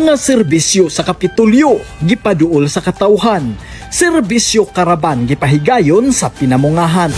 Mga serbisyo sa Kapitolyo gipaduol sa katawhan. Serbisyo karaban gipahigayon sa Pinamungahan.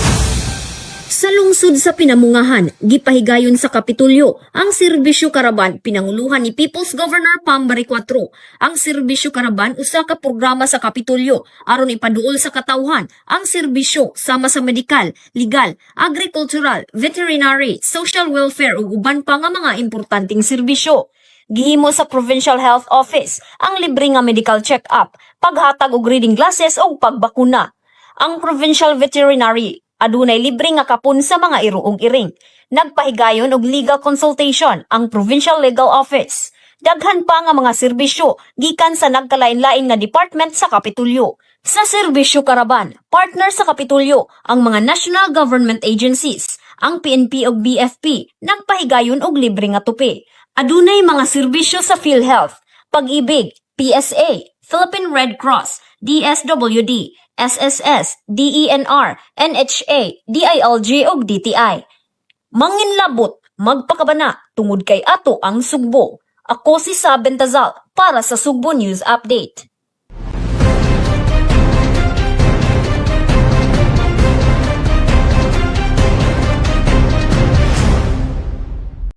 Sa lungsod sa Pinamungahan, gipahigayon sa Kapitolyo ang serbisyo karaban pinanguluhan ni People's Governor Pam Baricuatro. Ang serbisyo karaban usa ka programa sa Kapitolyo aron ipaduol sa katawhan ang serbisyo sama sa medikal, legal, agricultural, veterinary, social welfare ug uban pa nga mga importanteng serbisyo. Gihimo sa Provincial Health Office ang libre nga medical check-up, paghatag og reading glasses ug pagbakuna. Ang Provincial Veterinary adunay libre nga kapon sa mga iro ug iring. Nagpahigayon og legal consultation ang Provincial Legal Office. Daghan pa nga mga serbisyo gikan sa nagkalain-lain nga department sa Kapitolyo. Sa serbisyo karaban, partner sa Kapitolyo ang mga national government agencies, ang PNP ug BFP nagpahigayon og libre nga tupi. Adunay mga serbisyo sa PhilHealth, Pag-ibig, PSA, Philippine Red Cross, DSWD, SSS, DENR, NHA, DILG ug DTI. Manginlabot, magpakabana tungod kay ato ang Sugbo. Ako si Saben Tazal para sa Sugbo News Update.